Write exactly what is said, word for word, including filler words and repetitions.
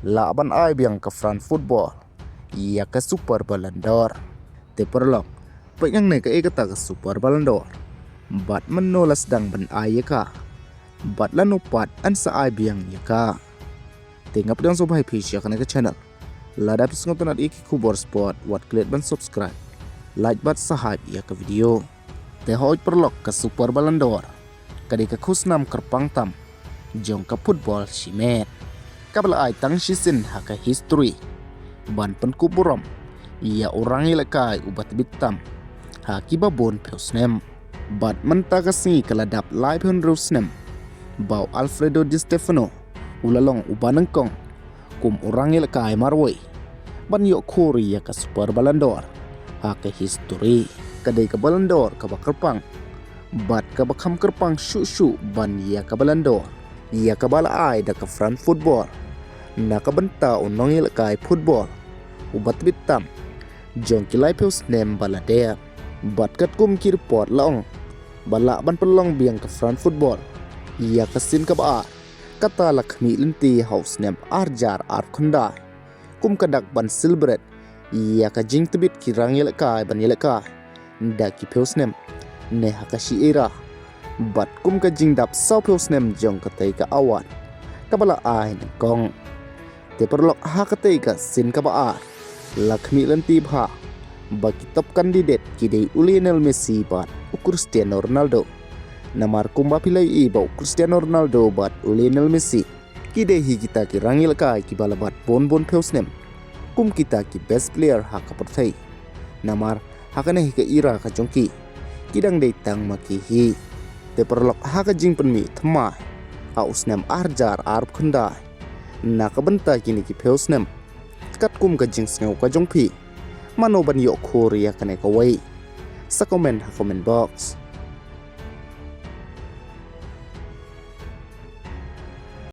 lah ban ai biang ka France football ïa ka Super Ballon d'Or. Te paralok, peit hangne kaei kata ka Super Ballon d'Or, bad mynno la sdang ban ai ïa ka, bad lano pat yn sa ai biang ïa ka. Te nga pdiang sngewbha ïa phi sha kane ka channel. Lada phi sngewtynnat ïa ki khubor sport, wat klet ban subscribe, like bad share ïa ka video. Te hooid paralok, ka Super Ballon d'Or ka dei ka khusnam kyrpang tam jong ka football shimet, kaba la ai tang shisien ha ka history ban pynkup burom ïa u rangïalehkai uba tbit tam ha kiba bun phew snem. Bad mynta ka sngi ka la dap laiphew hynriew snem ba u Alfredo Di Stefano u la long uba nyngkong kum u rangïalehkai marwei ban ïoh khur ïa ka Super Ballon d'Or ha ka history. Ka dei ka Ballon d'Or kaba kyrpang bad kaba kham kyrpang shuh shuh ban ïa ka Ballon d'Or ïa kaba la ai da ka France football, na ka bynta u nongïalehkai football uba tbit tam jong ki laiphew snem ba la dep. Bad katkum ki report la ong ba lah ban pynlong biang ka France football ïa ka sien kaba ar, kata la khmih lynti ha u snem arhajar arphew khyndai, kum ka dak ban celebrate ïa ka jingtbit ki rangïalehkai ban ïalehkai da ki phew snem ne ha ka shi era, bad kum ka jingdap sawphew snem jong katei ka award kaba la ai nyngkong. Te paralok, ha katei ka sien kaba ar la khmih lynti bha ba ki top candidate ki dei u Lionel Messi bad u Cristiano Ronaldo. Namar kumba phi la ïohi ba u Cristiano Ronaldo bad u Lionel Messi ki dei hi kita ki rangïalehkai kiba la bat bun bun phew snem kum kita ki best player ha ka pyrthei. Namar ha kane hi ka era ka jong ki, ki dang dei tang ma ki hi. Te paralok, ha ka jingpynmih thymmai ha u snem arhajar arphew khyndai na ka bynta kine ki phew snem, katkum ka jingsngew ka jong phi, mano ban ïoh khur ïa kane kawei? Sa comment ha comment box.